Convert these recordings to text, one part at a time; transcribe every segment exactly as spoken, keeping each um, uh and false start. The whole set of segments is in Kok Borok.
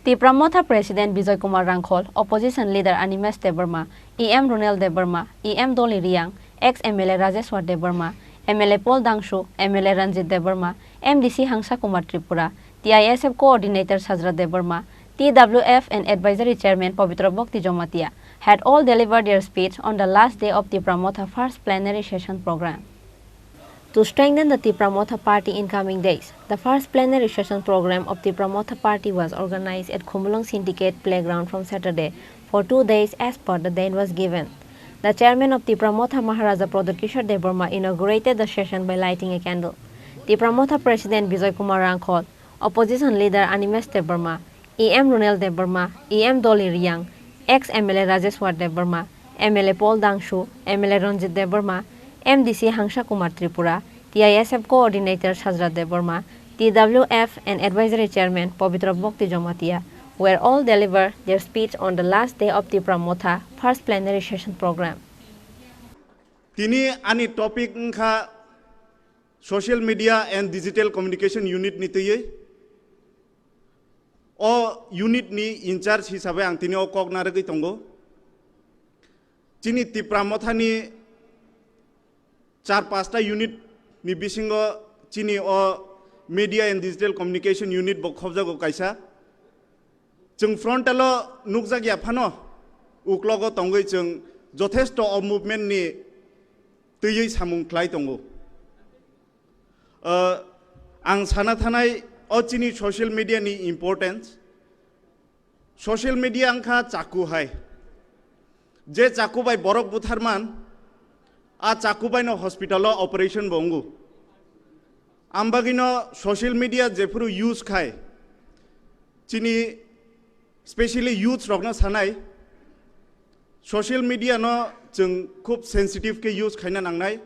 Tipra Motha President Bijoy Kumar Rangkhol, Opposition Leader Animesh Debbarma, E M Runel Debbarma, E M Dolly Riang, ex M L A Rajeshwar Debbarma, M L A Paul Dangshu, M L A Ranjit Debbarma, M D C Hangsa Kumar Tripura, T I S F Coordinator Sajra Debbarma, T W F and Advisory Chairman Pabitra Bhakti Jamatia had all delivered their speech on the last day of Tipra Motha first plenary session program. To strengthen the Tipra Motha party in coming days, the first plenary session program of Tipra Motha party was organized at Khumulwng Syndicate Playground from Saturday for two days as per the date was given. The chairman of Tipra Motha Maharaja Prodot Kishore Debbarma inaugurated the session by lighting a candle. Tipra Motha President Bijoy Kumar Rangkhol, Opposition Leader Animesh Debbarma, E M Runel Debbarma, E M Dolly Riang, ex M L A Rajeshwar Debbarma, M L A Paul Dangshu, M L A Ranjit Debbarma, M D C Hangsa Kumar Tripura, T I S F Coordinator Sajra Debbarma, T W F and Advisory Chairman Pabitra Bhakti Jamatia were all delivered their speech on the last day of Tipra Motha first plenary session program. Tini ani topic wngkha Social Media and Digital Communication Unit ni twiwi. O unit ni in charge hisabe ang tini o kok narwgwi tongo. Chini Tipra Motha ni char pasta unit ni bisingo chini o Media and Digital Communication Unit bo khobjago kaisa. Chwng frontal o nukjak ya phano, uklogo tongwi chwng jothesto o movement ni twiwi samung khlai tongo. Uh, ang sana thanai o chini social media ni importance. Social media wngkha chaku hai. Je chaku bai borok butharman, a chaku bai no hospital o operation bo wngo. Ambagino social media jephuru use khai, chini specially youths rokno sanai, social media no chwng khub sensitive khe use khaina nangnai.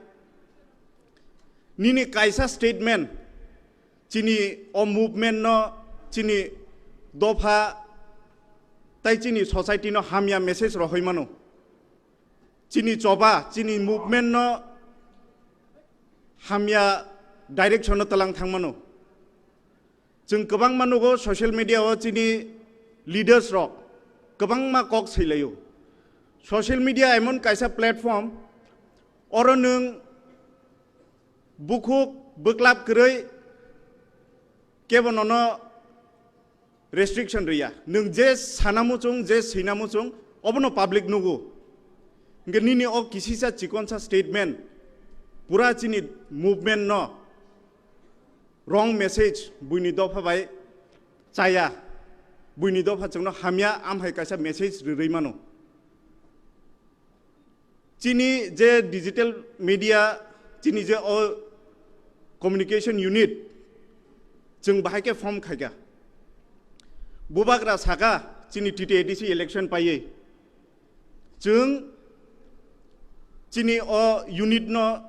Nini kaisa statement chini o movement no, chini dopha tai chini society no hamya message rohoi mano. Chini choba, chini movement no hamya direction no talang thang mano. Chwng kwbangma nugo social media o chini leaders rok kwbangma kok swilaio. Social media emon kaisa platform, oro nwng bukhuk bwklap kwrwi kebo nono restriction rwya. Nwng je sana muchung, je swina muchung, obono public nugo. Hwnkhe nini o kisisa chikonsa statement pura chini movement no wrong message buini dopha bai chaya, buini dopha chwngno hamya, amhai kaisa message rwrwi mano. Chini je digital media, chini je o communication unit, chwng bahai khe form khaikha. Bubagra saka chini T T A D C election paiwi. Chwng chini o unit no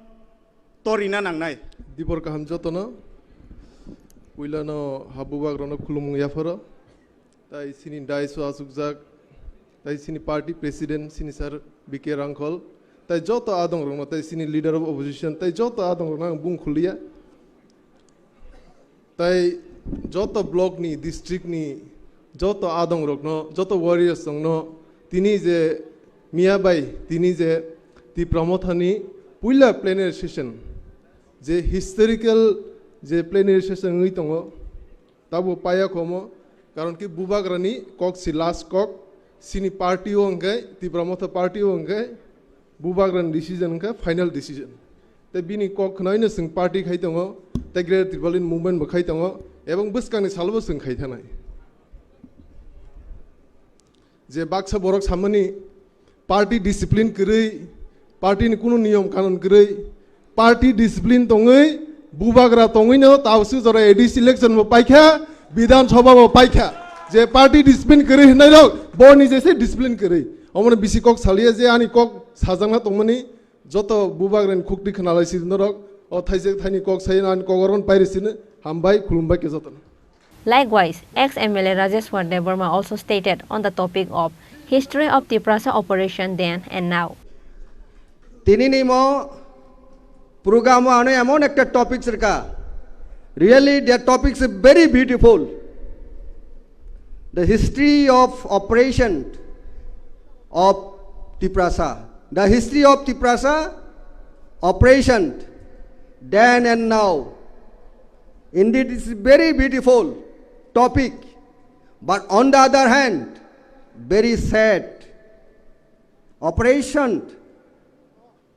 torina nangnai. Dibor kaham jotono. Puilano ha bubagrano khulumung yapharo. Tai sini dais o achukjak, tai sini party president, sini sir B K Rangkhol, tai joto adongrokno, tai sini leader of opposition, tai joto adongrokno ang bung khuliya. Tai joto block ni, district ni joto adongrokno, joto warriors rokno, tini je miya bai, tini je Tipra Motha ni puila plenary session, je historical je plenary session wngwi tongo, tabo paya khomo, karon ki bubagrani kok si last kok, sini party o hwnkhe, Tipra Motha party o hwnkhe, bubagrani decision hwnkhe final decision. Tei bini kok khnaino chwng party khai tongo, tei Greater Tipraland movement bo khai tongo, ebong bwskangni salo bo chwng khai thanai. Je baksa borok samani party discipline kwrwi, party ni kunu niyom kanun kwrwi, party discipline tongwi, bubagra tongwino tabsu jora A D C election bo paikha, Bidhan Sabha bo paikha. Je party discipline kwrwi hwnnairok, bo ni jese discipline kwrwi. Omono bisi kok saliya je ani kok sajakna tongmani, joto bubagrani khukti khwnalai si norok, o thaijak thaini kok sai ani kok oron pairi sini, hambai, khulumbai khe jotono. Likewise, ex M L A Rajeshwar Debbarma also stated on the topic of history of Tiprasa operation then and now. Tini ni mo program o ano emon ekta topic sirka. Really, the topic is very beautiful. The history of operation of Tiprasa. The history of Tiprasa operation then and now. Indeed, it's a very beautiful topic, but on the other hand, very sad. Operation,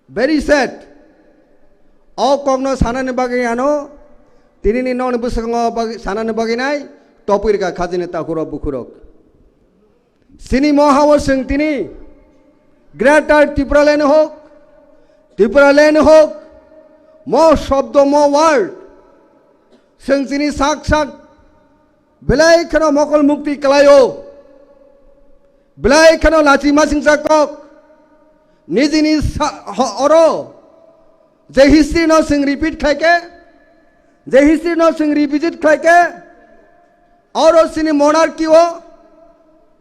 very sad. O kokno sanani bagwi ano, tinini nokni bwskango bagwi, sanani bagwi nai, topwi rwkha khajini takhurok bukhurok. Chini mohao chwng tini Greater Tipraland hok, Tipraland hok, mo shobdo, mo word, chwng chini sak sak belai kheno mokol mukti kwlaio, belai kheno lachi masingcha kok, nijini sa-, ho-, oro je history no chwng repeat khlaikhe, je history no chwng revisit khlaikhe, oro chini monarchy o,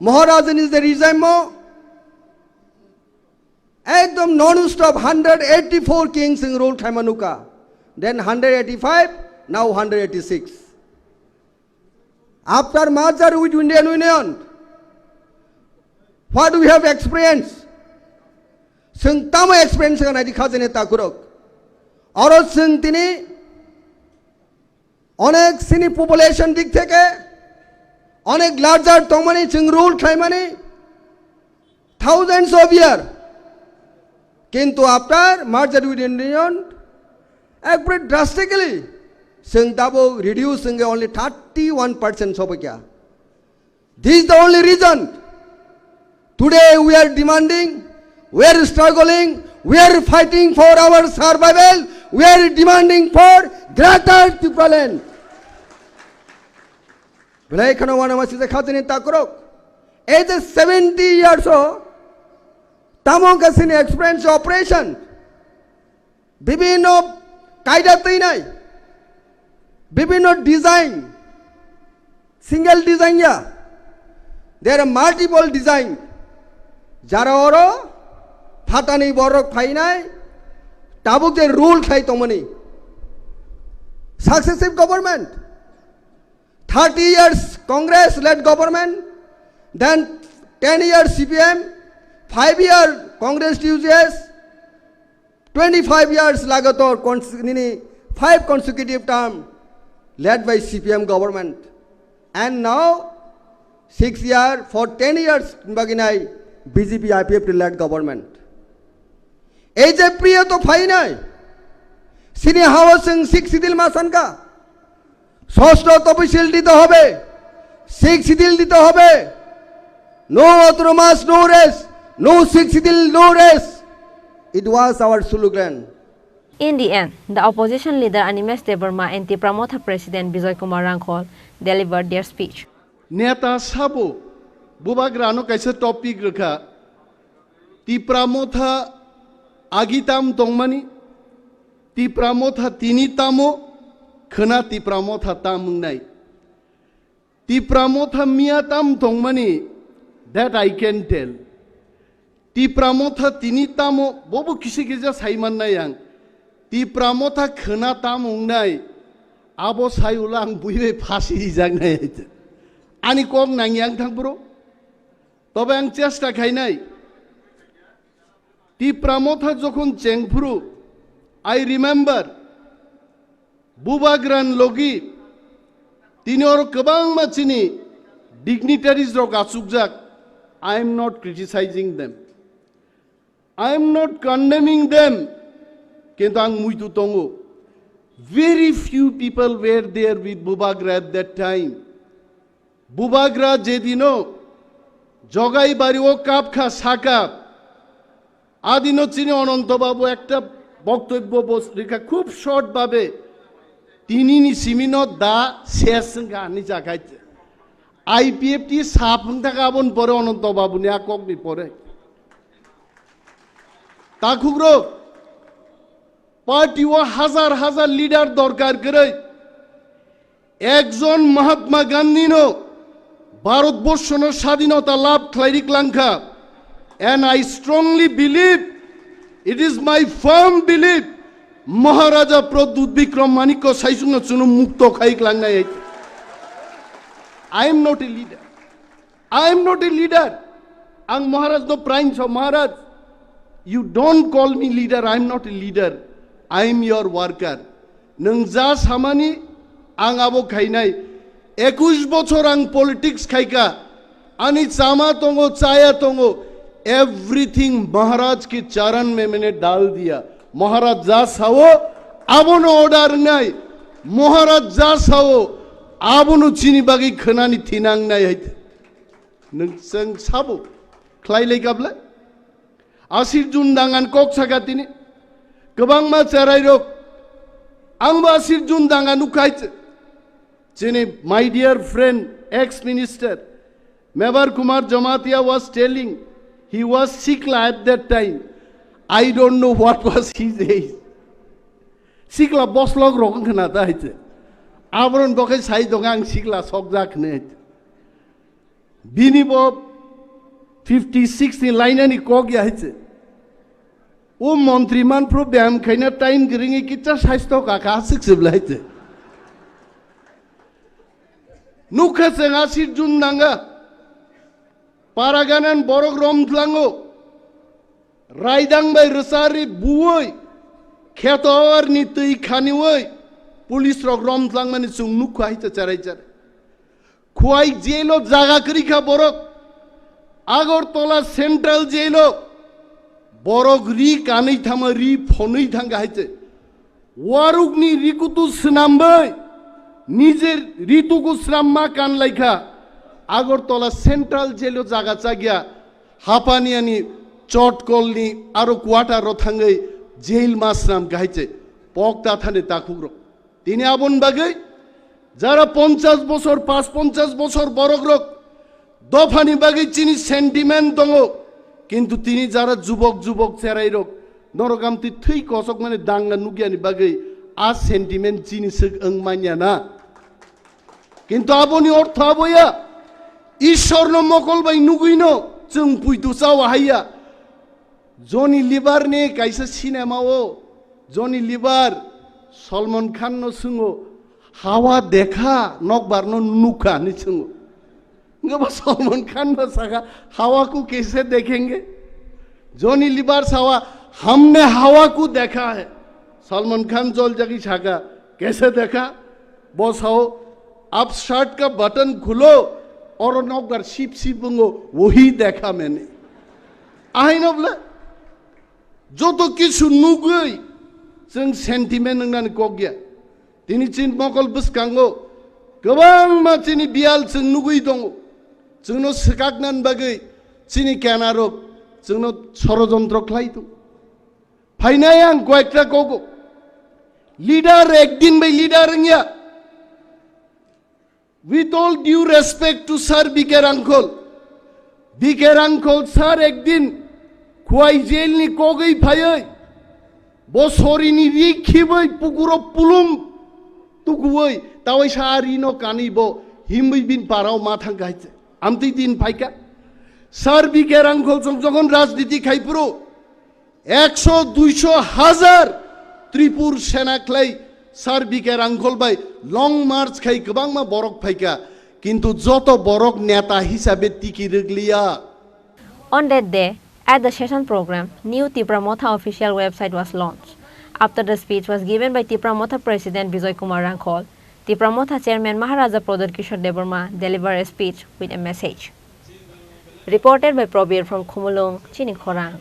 Maharajani je regime o, ekdom non-stop hundred eighty-four kings chwng rule khlaima nukha. Then hundred eighty-five, now hundred eighty-six. After merger with Indian Union, what we have experienced? Chwng tamo experience kha naidi khajani takhurok. Oro chwng tini onek chini population dik theke onek larger tongmani chwng rule khlaimani thousands of year. Kintu after merger with Indian Union, ekbare drastically chwng tabuk reduce wngwi only thirty-one percent sobaikha. This is the only reason today we are demanding, we are struggling, we are fighting for our survival, we are demanding for Greater Tipraland. Belai kheno wanama sijak khajani takhurok. Ei je seventy years o tamo wngkha chini experience operation. Bibhinno kaida twinai, bibhinno design, single design ya, there are multiple design. Jara oro phatani borok phainai, tabuk je rule khlai tongmani. Successive government, thirty years Congress-led government, then ten years C P M, five year Congress T U J S, twenty-five years lagatar cons-, nini five consecutive term led by C P M government. And now, six year, for ten years, baginai B J P I P F T led government. Ei je priyo to phainai, chini hao chwng Sixth Schedule ma sankha, ষষ্ঠ তফসিল দিতে হবে, Sixth Schedule দিতে হবে, no autonomous, no rest, no Sixth Schedule, no rest. It was our slogan. In the end, the opposition leader Animesh Debbarma and Tipra Motha President Bijoy Kumar Rangkhol delivered their speech. Neta sabo, bubagrano kaisa topic rwkha, Tipra Motha agi tam tongmani, Tipra Motha tini tamo, khwna Tipra Motha tam wngnai. Tipra Motha miya tam tongmani, that I can tell. Tipra Motha tini tamo, bobo kisa kisa saiman nai ang. Tipra Motha khwna tam wngnai, abo sai ulo ang buibai phasi rijak nai. Ani kok nang yang thang bro. Tobe ang chesta khainai. Tipra Motha jokhon chengphuru, I remember, Bubagrani logi tini oro kwbangma chini dignitaries rok achukjak. I am not criticizing them. I am not condemning them. Kintu ang muitu tongo. Very few people were there with Bubagra at that time. Bubagra jedino Jogai bari o kapkha sakap, adino chini Ananto Babu ekta boktobbo bos-, rikha khub short babe, tinini simino da ses wngkha hinwi jakhai. I P F T sap wngthaka aboni pore Ananto Babuni a kokni pore. Takhukrok, party o hajar hajar leader dorkar kwrwi, ekjon Mahatma Gandhino Bharatborshono sadhinota labh khlai riklangkha. And I strongly believe, it is my firm belief, Maharaja Pradyut Bikram Manikya saichungno chwngno mukto khai klangnai. I am not a leader. I am not a leader. Ang Maharaj no prain so, Maharaj, you don't call me leader, I am not a leader. I am your worker. Nwng ja samani ang abo khainai. Ekush bochor ang politics khaika. Ani chama tongo, chaya tongo. Everything Maharaj ki charan mein maine dal diya. Maharaj ja sao, abono order nai. Maharaj ja sao, abono chini bagwi khwnani thinang nai hai. Nwng chwng sabo khlai lai kabla? Asir Jun dangan kok saka tini. Kwbangma cherai rok. Ang bo Asir Jun danga nukhai. Chini, my dear friend, ex-minister, Mebar Kumar Jamatia was telling, he was sikla at that time. I don't know what was his age. Sikla boslok rok wngkha na ta hai che. Aboron bokhai sai dong ang sikla sokjak hwnwi hai che. Bini bo fifty six ni lainani kok ya hai che. O montri manphru beyam khaina time gringwi kitsa saisto kaka aswk se belai te. Nukha chwng Asir Jun nanga. Paraganan borok rom thlango. Raidang bai rwchari buwi. Kheto awarni twi khaniwi. Police rok rom thlangmani chwng nukha hai che cherai cherai. Khwai jail o jaga kwrwi kha borok. Agartala Central Jail o borok ri kanwi thangma ri phonwi thang kha hai se. Warukni rikutu swnambai nije rituku swnamma kan lai kha. Agartala Central Jail o jaga chagya hapani ani chotkolni aro quarter ro thangwi jail ma swnam kha hai se. Pokta thani takhukrok. Tini aboni bagwi jara ponchash bosor, pas ponchash bosor borok rok dophani bagwi chini sentiment tongo, kintu tini jara jubok jubok cherai rok norok amtwi thwi kosok mani danga nukyani bagwi a sentiment chini swk wng manya na. Kintu aboni ortho aboya, Ishorno mokol bai nugwino chwng puitu chawa haiya. Johnny Lever ni kaisa cinema o Johnny Lever Salman Khan no swngo, "Hawa dekha, nokbar no nukha," hinwi swngo. Wngkha ba Salman Khan no saka, "Hawa ko kaise dekhenge?" Johnny Lever sawa, "Humne hawa ko dekha hai." Salman Khan joljagwi saka, "Kaise dekha?" Bo sao, "Aap shirt ka button khulo, aur nokbar sip sip wngkha, wahi dekha maine." Ahaino bole joto kisu nugwi chwng sentiment wngnani kok ya. Tini chini mokol bwskango kwbangma chini biyal chwng nugwi tongo. Chwngno swkaknani bagwi chini kenarok chwngno sorojontro khlai tongo. Phainai ang koyekta kogo. Leader ekdin bai leader wngya. With all due respect to Sir B K Rangkhol, B K Rangkhol sir ekdin Khwai jail ni kogwi phaiwi, bo sorini ri khibwi pukuro pulum tukuwi, tawai sa a rino kanwi bo himwi bin parao ma thang kha hai se. Amtwi din phaikha. Sir B K Rangkhol chwng jokhon rajniti khai phuru, ekso, duiso, hajar Tripur sena khlai Sir B K Rangkhol bai long march khai kwbangma borok phaikha, kintu joto borok neta hisabe tiki rwgliya. On that day, at the session program, new Tipra Motha official website was launched. After the speech was given by Tipra Motha President Bijoy Kumar Rangkhol, Tipra Motha Chairman Maharaja Pradot Kishore Debbarma delivered a speech with a message. Reported by Probir from Khumulwng, Chini Khorang.